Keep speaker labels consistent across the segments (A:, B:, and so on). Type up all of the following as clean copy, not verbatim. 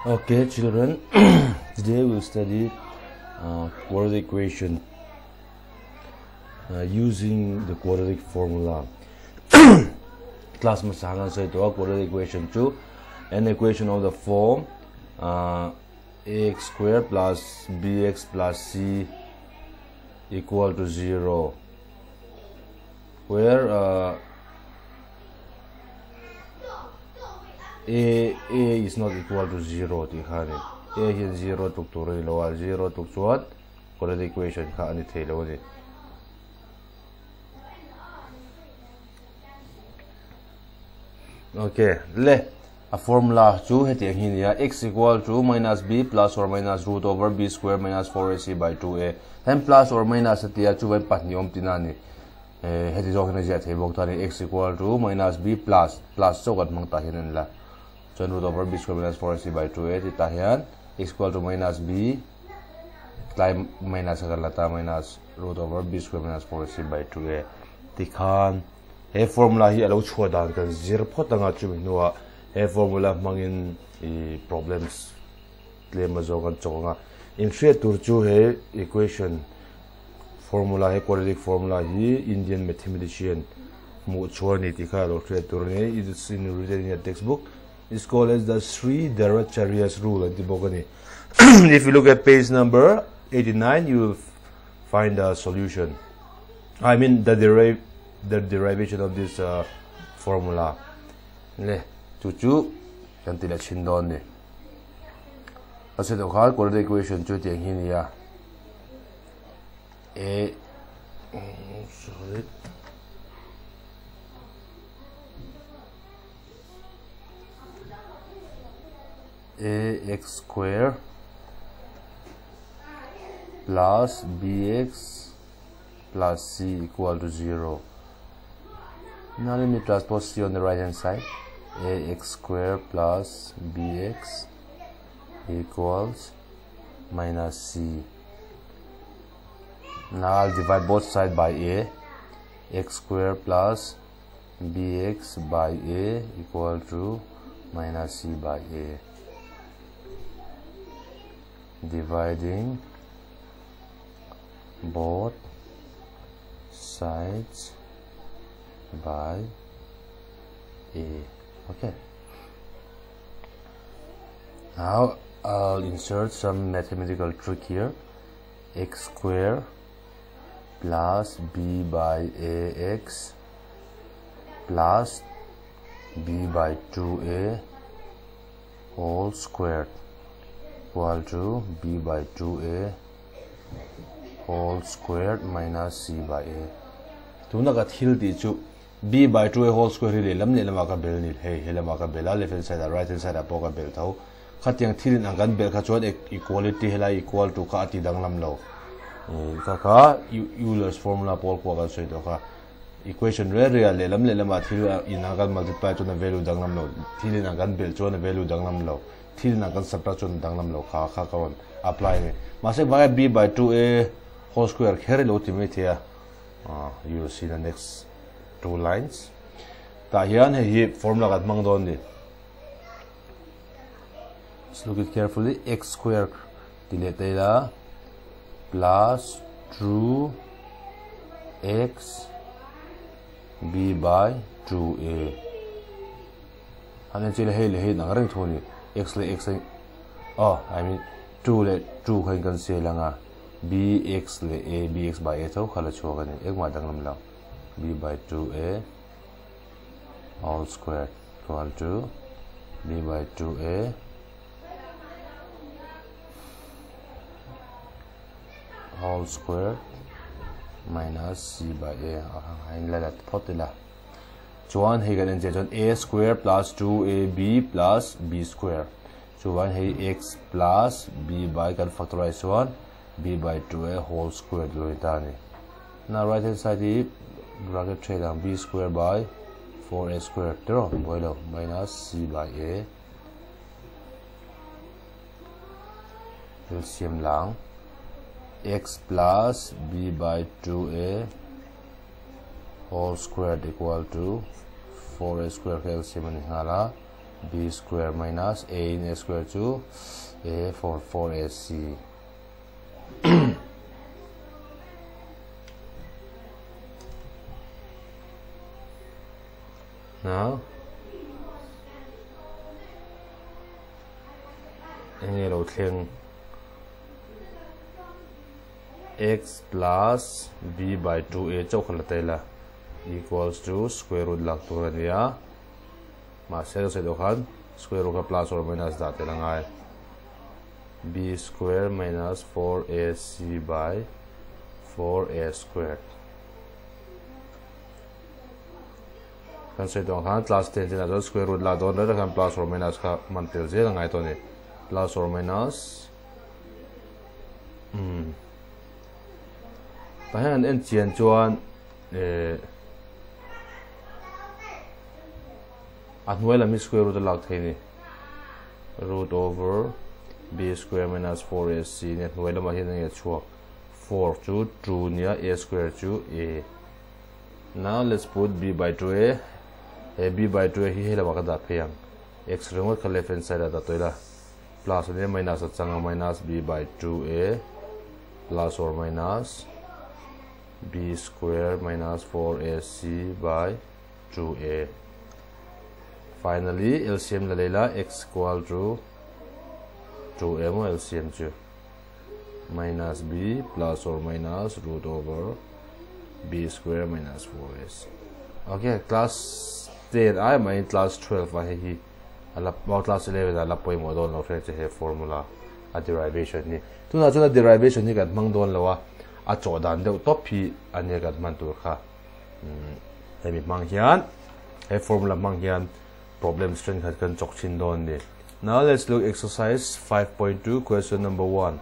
A: Okay, children, today we'll study quadratic equation using the quadratic formula. Class masanga say to quadratic equation 2, an equation of the form ax square plus bx plus c equal to 0, where a is not equal to 0 ti khani a hian 0 tuk tur ani lo a 0 tuk chuan quadratic equation kha ani thei lo ani. Okay, le a formula chu heti ang hi nia x equal to minus b plus or minus root over b square minus 4ac by 2a then plus or minus atia chu vai pahnih awm tina ani heti zawk hian a ziah thei bawk ta ani x equal to minus b plus plus chaw kan hmang tah hian ani la chuan root over b square minus 4ac by 2a ti tah hian x equal to minus b tlai minus a kan la ta minus root over b square minus 4ac by 2a ti khan he formula hi alo chhuah dan kan zir phawt anga chumi hnuah he formula hmangin i problems tlem a zawng kan chawk anga in hriat tur chu he equation formula he quadratic formula hi Indian mathematician hmuh chhuah ani tih kha alo hriat tur ani. It is in written in a textbook. It's called as the Sridharacharya's rule an ti bawk ani. If you look at page number 89, you will find a solution. I mean the derivation of this formula. Le chu chu kan ti la chin dawn ni. A se to kha quadratic equation chu tiang hi nia a sorry ax square plus bx plus c equal to 0. Now let me transpose c on the right hand side. Ax square plus bx equals minus c. Now I'll divide both sides by a. X square plus bx by a equal to minus c by a. Dividing both sides by a. Okay. Now I'll insert some mathematical trick here. X square plus b by ax plus b by 2a whole squared equal to b by 2a whole squared minus c by a. Tuna ka thil ti chu b by 2a whole square hi lehlam lehlamah ka bel ni hei helamah ka bel a left hand side ah right hand side ah pawh ka bel tho khatiang thilin ang kan bel kha chuan equality helai equal to kha a ti danglam lo kha kha Euler's formula pawl pawh kan sawi tawh kha equation re re ah lehlam lehlamah thil in ang kan multiply chuan a value danglam lo thilin ang kan bel chuan a value danglam lo thilin ang kan subtract chuan danglam lo kha kha ka rawn apply ni mahse vai b by 2a whole square kher lo ti mai thei a you will see the next two lines tah hian hei hi formula kan hmang dawn ni. Let's look it carefully. X square ti leh ta ila plus 2x b by 2a han chile hei le hei nang reng thu ni x le x oh I mean 2 le 2 khain kan se langa bx le a bx by a tho khala chuak ani ekma danglam lo b by 2a all square equal to b by 2a whole square minus c by a. Hain la lat phot ila chuan hei kan en che chuan a square plus 2ab plus b square chuan hei x plus b by kan factorize chuan b by 2a whole square loi ta ni. Now right hand side hi bracket trade ang b square by 4a square tero boilo minus c by a LCM lang x plus b by 2a whole squared equal to 4a square LCM ani hala B square minus A in A square chu A 4 4AC. Now enge lo thleng x plus b by 2a chauh kha la ta ila equals to square root lak tur a ni a mahse ka sawi tawh khan square root kha plus or minus dah tel a ngai b square minus 4ac by 4a squared kan sawi tawh ang khan class 10 chinah chuan square root lak dawn reng khan plus or minus kha hman tel zel a ngai tawh a ni plus or minus umm tah hian an en chian chuan eh a hnuai lam hi square root a lak thei a ni root over b square minus 4ac nia hnuai lamah hian enge chhuak 4 chu 2 nia a square chu a now let's put b by 2a he b by 2a hi hei lamah ka dah phei ang x ringawt kha left hand side ah dah tawh ila plus ania minus a chang a minus b by 2a plus or minus b square minus 4ac by 2a finally LCM la leila x equal to 2a mo LCM chu minus b plus or minus root over b square minus 4ac okay class 10 ai mai class 12 a hei hi a la oh class 11 a la pawimawh dawn lo hriat che he formula a derivation hi tunah chuan a derivation hi kan hmang dawn lo a a chawh dan deuh tawp hi a nia kan hman tur kha hemi hmang hian he formula hmang hian problem thenkhat kan chawk thin dawn a ni now let's look exercise 5.2 question number 1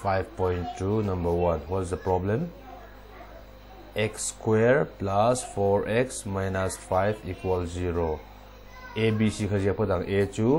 A: 5.2 number 1 what's the problem x square plus 4x minus 5 equals 0 a b c kha zia phawt ang a chu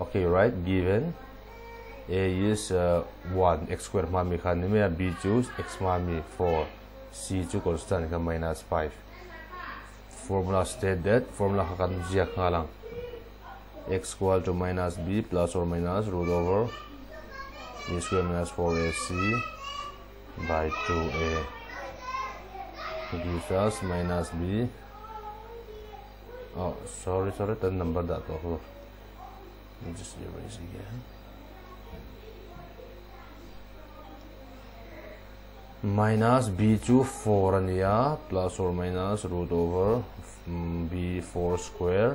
A: okay right given a is uh, 1 x square hma mi kha ni mai a b chu x hma mi 4 c chu constant kha minus 5 formula state that formula kha kan ziak nghal ang x equal to minus b plus or minus root over b square minus 4ac by 2a gives us minus b oh sorry sorry the number that dah just erase again minus b chu 4 a ni a plus or minus root over b 4 square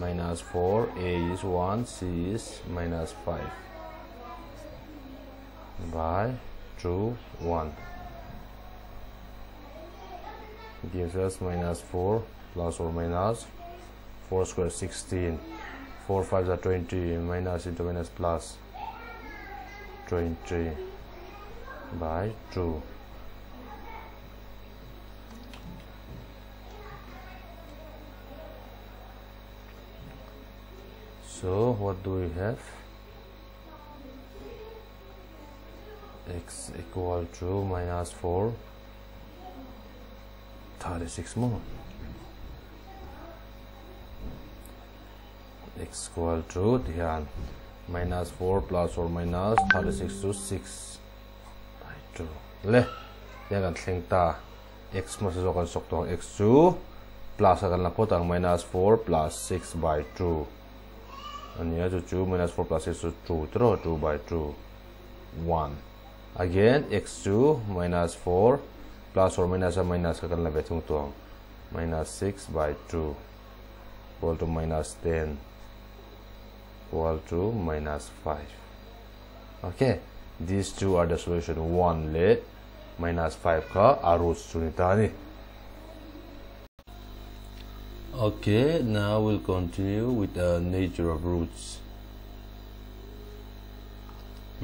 A: minus 4 a is 1 c is minus 5 by 2 1 gives us minus 4 plus or minus 4 square 16 4 5 are 20 minus into minus plus 20 by 2 so what do we have x equal to minus 4 36 more x equal to tihian minus 4 plus or minus 36 to 6 by 2 le tihian kan thleng ta x hmasa zawk kan sawk tawh ang x chu plus a kan la phawt ang minus 4 plus 6 by 2 a ni a chu chu minus 4 plus 6 chu 2 tiraw 2 by 2 1 again x chu minus 4 plus or minus a minus kha kan la ve thung tawh ang minus 6 by 2 equal to minus 10 equal to minus 5 okay these two are the solution 1 le minus 5 kha a roots chu ni ta ni okay now we'll continue with the nature of roots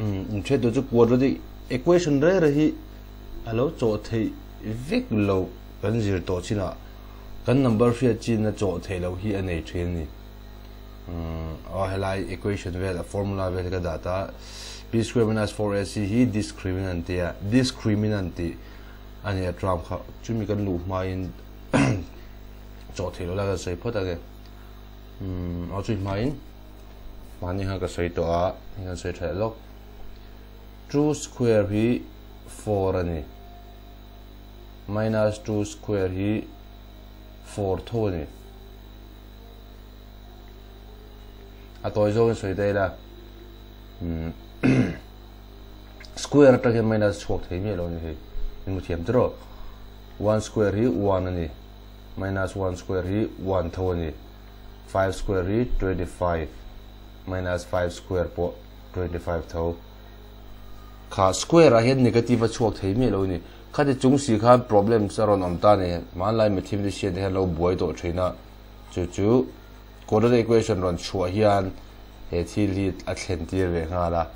A: um in thre tu chu quadratic equation re re hi alo chaw thei vek lo kan zir tawh chinah Kan number hriat chin a chawh theih loh hi a nei thin a ni. Aw helai equation vel a formula vel hi ka dah ta. B square minus 4ac hi discriminant ti a, discriminant tih Ani a term kha chumi kan luh hmain chawh theih loh lai kan sawi phawt ange. Umm aw chui hmain mahni khan ka sawi tawh a hei kan sawi tha leh lawk. 2 square hi 4 a ni. Minus 2 square hi 4 tho a ni. A tawi zawngin sawi ta ila. Umm square atang hian minus chhuak thei miah lo a ni hei. In hmu thiam tiraw? 1 square hi 1 a ni. Minus 1 square hi 1 tho a ni. 5 square hi 25 minus 5 square pawh 25 tho. Kha square ah hian negative a chhuak thei miah lo a ni. Khati chung si khan problems a rawn awm ta a ni. Hmanlai mathematician te hian lo buai tawh thin a. Chu chu quadratic equation rawn chhuah hian he thil hi a thlen tir ve nghal a.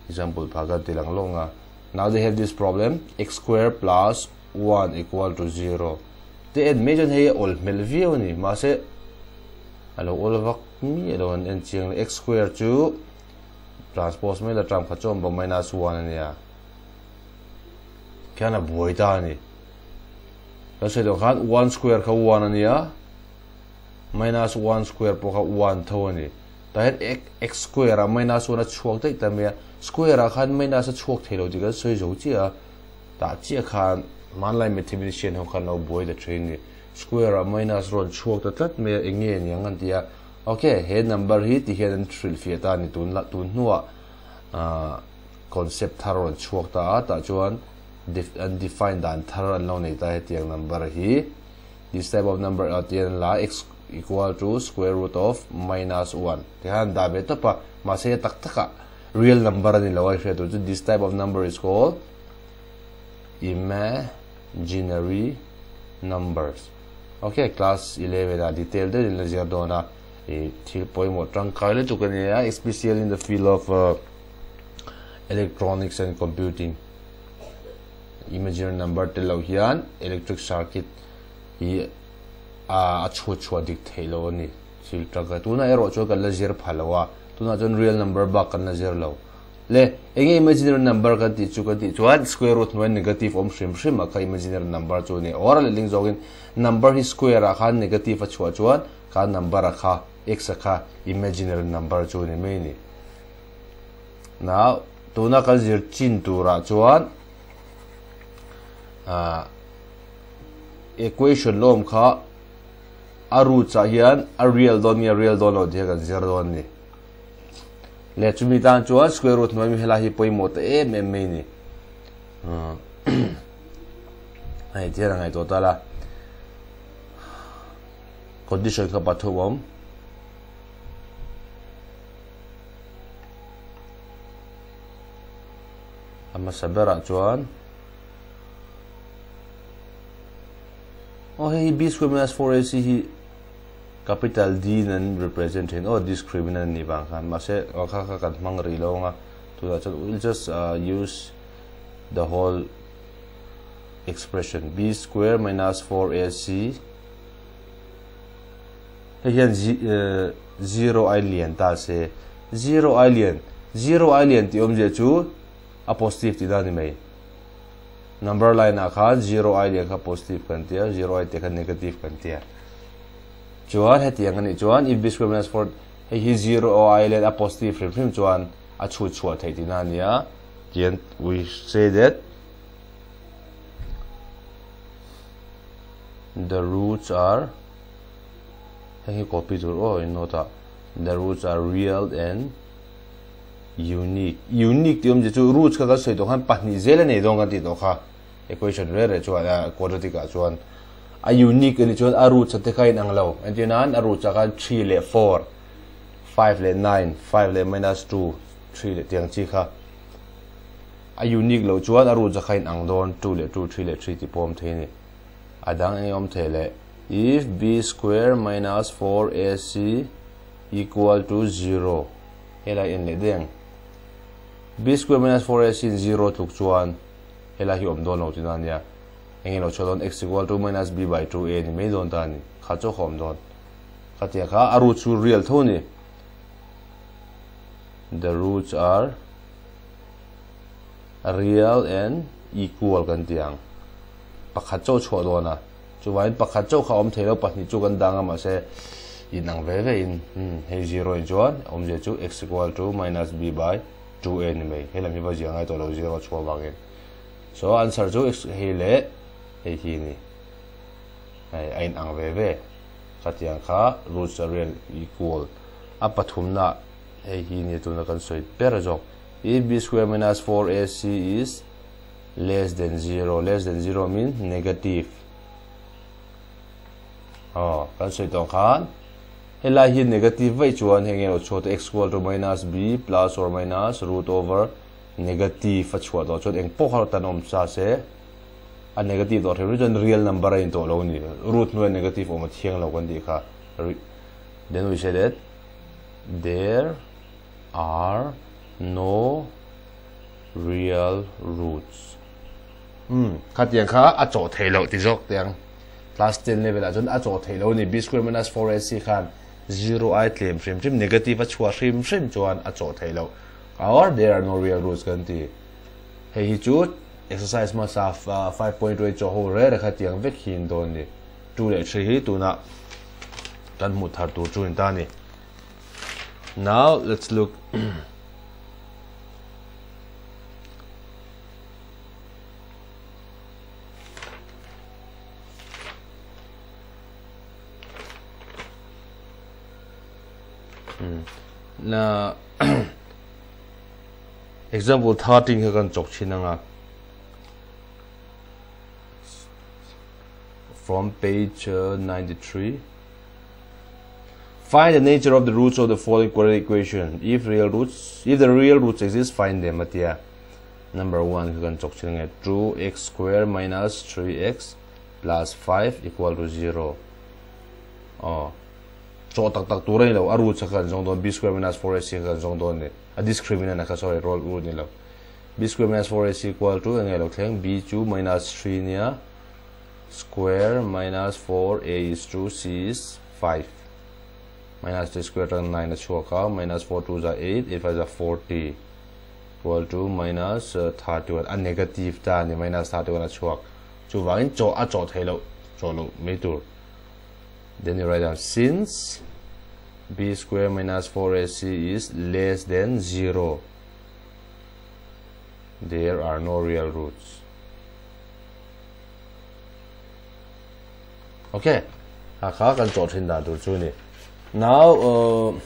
A: Example pha kan ti lang lawng a. Now they have this problem x square plus 1 equal to 0. Te en mai chuan hei a awl hmel viau a ni. Mahse a lo awl vak miah lo an en chiang le. X square chu transpose mai la term kha chu a awm bawk minus 1 a nia. Khian a buai ta a ni. Kan sawi tawh khan 1 square kha 1 a nia. Minus 1 square pawh kha 1 tho a ni. Tah hian x square ah minus 1 a chhuak daih ta mai a. Square ah khan minus a chhuak thei lo tih kan sawi zo chiah a. Tah chiah khan hmanlai mathematician ho khan lo buai ta thin a ni. Square ah minus rawn chhuak ta tlat mai a, eng nge niang an ti a. Ok, he number hi ti hian an hrilhfiah ta a ni tun la tun hnuah concept thar rawn chhuak ta a, tah chuan an define dan thar an lo nei ta hetiang number hi. This type of number ah tian an la x equal to square root of minus 1 ti khan an dah ve tawp a, mahse a tak takah real number a ni lo a i hriat tur chu this type of number is called imaginary numbers. Ok, class 11 ah detail deuhin la zir dawn a, i thil pawimawh tangkai lutuk a ni a, especially in the field of electronics and computing. Imaginary number tel loh hian electric circuit hi a chhut chhuah dik theih loh a ni. Thil tangkai tunah erawh chuan kan la zir pha lo a, tunah chuan real number bak kan la zir lo. Le, enge imaginary number kan tih chu kan tih chuan square root hnuaia negative awm hrim hrim a kha imaginary number chu a ni. Or a letling zawkin number hi square ah khan negative a chhuah chuan kha number a kha x a kha imaginary number chu a ni mai a ni. Now, tuna kan zir chin turah chuan ah equation lawm kha a roots ah hian a real dawn nge real dawn lo tih hi kan zir dawn a ni. Le chumi tan chuan square root hnuai mi helai hi pawimawh ta em em mai ni. Hei thian a ngaihtuah ta la. Condition kha pathum awm. A hmasa berah chuan Oh hei hi b square minus 4ac hi Capital D in an represent thin aw discriminant a nih vang khan mahse aw kha kha kan hmang rih lo anga tunah chuan we'll just use the whole expression b square minus 4ac hei hian zero ai lian ta se zero ai lian zero ai lian tih awmzia chu a positive tih dan a ni mai. Number line ah khan zero ai lian kha positive kan tia, zero ai te kha negative kan tia. Chuan hetiang anih chuan if b square minus 4 hei hi zero ai lian a positive hrim hrim chuan a chhut chhuah theih tihna a nia. Tian we say that the roots are hei hi copy tur aw in note ah the roots are real and Unique, unique tih awmzia chu roots kha kan sawi tawh khan pahnih zel a nei dawn kan tih tawh kha equation reh reh chuan quadratic ah chuan a unique anih chuan a roots te kha a inang lo entir nan a roots ah khan 3 leh 4, 5 leh 9, 5 leh minus 2, 3 leh tiang chi kha a unique loh chuan a roots a kha inang dawn 2 leh 2, 3 leh 3 tih pawh a awm thei a ni. A dang eng awm thei le if b square minus 4ac equal to 0 Helai en leh deng. B square minus 4ac in 0 tluk chuan helai hi awm dawn lo tihna a nia. Eng ilo chhuah dawn x equal to minus b by 2a ni mai dawn ta a ni. Kha chu a awm dawn. Khatia kha a root chu real tho a ni. The roots are real and equal kan ti ang. Pakhat chauh chhuah dawn a, chuvangin pakhat chauh kha awm thei lo, pahnih chu kan dang a mahse inang ve ve in hei zero in chuan awmzia chu x equal to minus b by 2a ni mai. He lam hi va zia ngai tawh lo zero chhuah vangin. So answer chu x hei leh hei hi ni. Hei a inang ve ve. Khatiang kha roots a real equal a pathumna hei hi ni tuna kan sawi ber zawk. If b square minus 4ac is less than 0, less than 0 means negative. Oh, kan sawi tawh khan helai hi negative vai chuan hei nge lo chhuah x equal to minus b plus or minus root over negative a chhuah tawh chuan eng pawh kha tan awm sa se a negative tawh hrim chuan real number a in tawh lo ni root hnuai negative awm a thiang lo kan tih kha. Then we say that there are no real roots. Khatiang kha a chawh thei loh ti zawk tiang class 10 level ah chuan a chawh thei lo ni b square minus 4ac khan 0 ai tlem hrim hrim negative a chhuah hrim hrim chuan a chawh thei loh or there are no real roots kan ti. Hei hi chu exercise hmasa 5.8 chaw ho re re kha tiang vek hi in dawn ni. 2 leh 3 hi tuna kan hmuh thar tur chu in ta ni. Now let's look na example 13 kha kan chok thin anga from page 93. Find the nature of the roots of the following quadratic equation. If real roots, if the real roots exist, find them. Atia number 1 kan chok thin anga 2x square minus 3x plus 5 equal to 0. Oh, cho tak tak tur ani lo a roots kha kan zawng dawn b square minus 4ac kha kan zawng dawn ni a discriminant kha sorry roll root ni lo b square minus 4ac equal to enge lo thleng b chu minus 3 nia square minus 4a is to c is 5 minus 3 square tan 9 a chhuak a minus 4 2 za 8 8 5 za 40 equal to minus 31 a negative ta ni minus 31 a chhuak chuwangin chaw a chaw thei lo chaw lo mai tur. Then you write down since b square minus 4ac is less than 0, there are no real roots. Okay, kha kan chaw thin dan tur chu ni. Now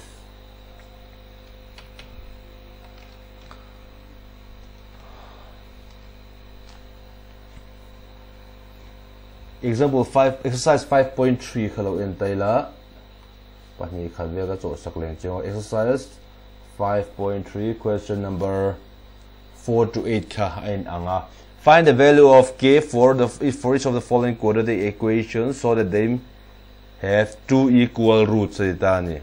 A: example 5 exercise 5.3 khalo en taila pahnih khat vel ka chaw sak leng cheng exercise 5.3 question number 4 to 8 kha a in anga. Find the value of k for the for each of the following quadratic equations so that they have two equal roots ta ni.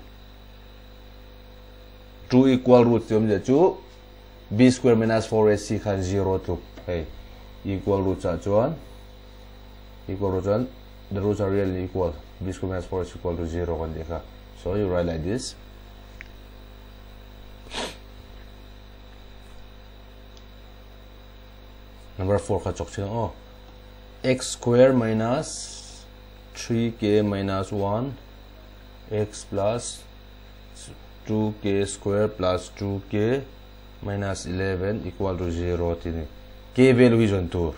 A: Two equal roots yom je chu b square minus 4ac khan 0 tluk hei equal roots a chuan equal roots and the roots are really equal. B square minus 4 is equal to 0 kan ti kha. So you write like this. Number 4 kha chok chin oh x square minus 3k minus 1 x plus 2k square plus 2k minus 11 equal to 0 tini. K value is on tur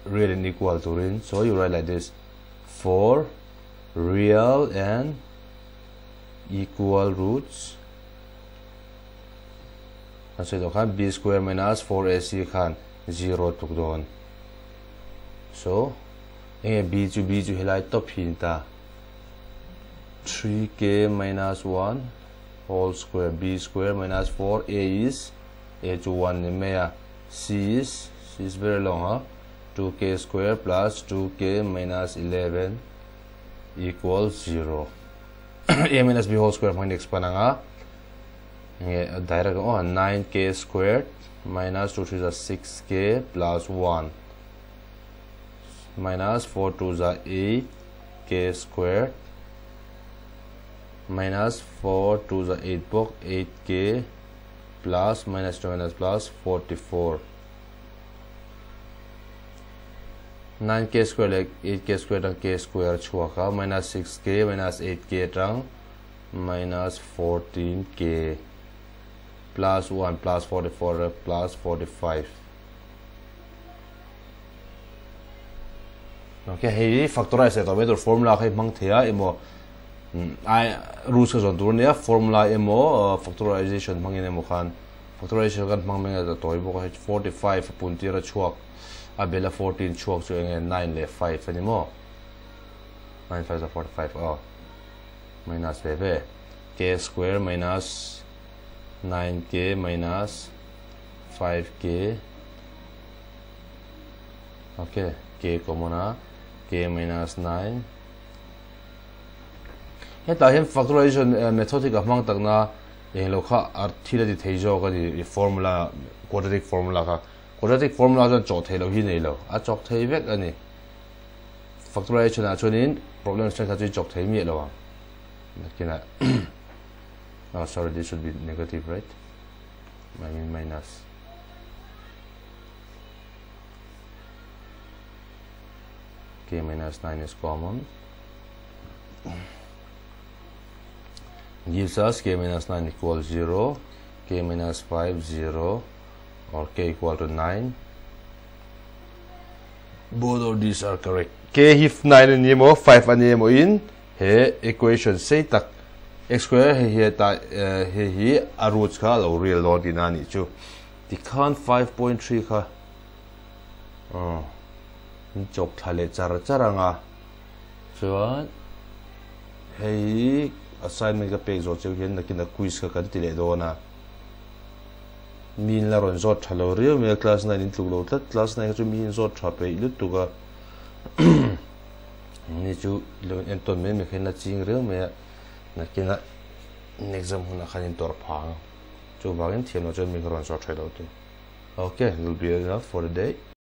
A: real and equal to rin. So you write like this for real and equal roots. So khan b square minus 4ac khan 0 tuk don. So enge b chu helai top hin ta 3k minus 1 whole square b square minus 4a is a to 1 ni me c is very long, huh? 2k square plus 2k minus 11 equals 0. A minus b whole square point expand anga direct oh 9k squared minus 2 3 is 6k plus 1 minus 4 2 is 8k squared minus 4 2 is 8 book 8k plus minus 2 minus plus 44. 9k square leh 8k square atang k square a chhuak a, minus 6k minus 8k atang minus 14k plus 1 plus 44 plus 45. Ok, hei hi factorize leh tawh mai tur formula kha i hmang thei a emaw ai rules kha zawn tur ania formula emaw factorization hmangin emaw khan factorization kan hmang mai a tawi bawk a hei 45 a pun tir a chhuak a bela 14 chhuak chu enge 9 leh 5 ani maw 9 5 za 45 aw minus ve ve k square minus 9k minus 5k ok k common a k minus 9 hetah hian factorization method hi ka hmang takna englo kha a thil a ti thei zawk a ni i formula quadratic formula kha quadratic formula chuan chawh theih loh hi nei lo a chawk thei vek a ni factorization ah chuanin problem thenkhat chu i chawk thei miah lo ang nakinah oh sorry this should be negative right I mean minus k minus 9 is common gives us k minus 9 equals 0 k minus 5 0 or k equal to 9 both of these are correct k hi 9 ani emaw 5 ani emaw in he equation sei tak x square hei hi ta hei hi a roots kha a lo real dawn tihna a nih chu tikhan 5.3 kha in chawk thla leh char char anga chuan hei hi assignment ka pek zawh cheu hian nakin a quiz kha kan ti leh dawn a mi in la rawn zawt tha lo riau mai a class 9 in tluk lo tlat class 9 kha chu mi in zawt tha peih lutuk a ni chu lo in entawn mai mai kha in la ching riau mai a nakin a exam hunah khan in tawrh phah ang chuvangin thiam loh chuan mi kha rawn zawt tha lo tur okay will be enough for the day.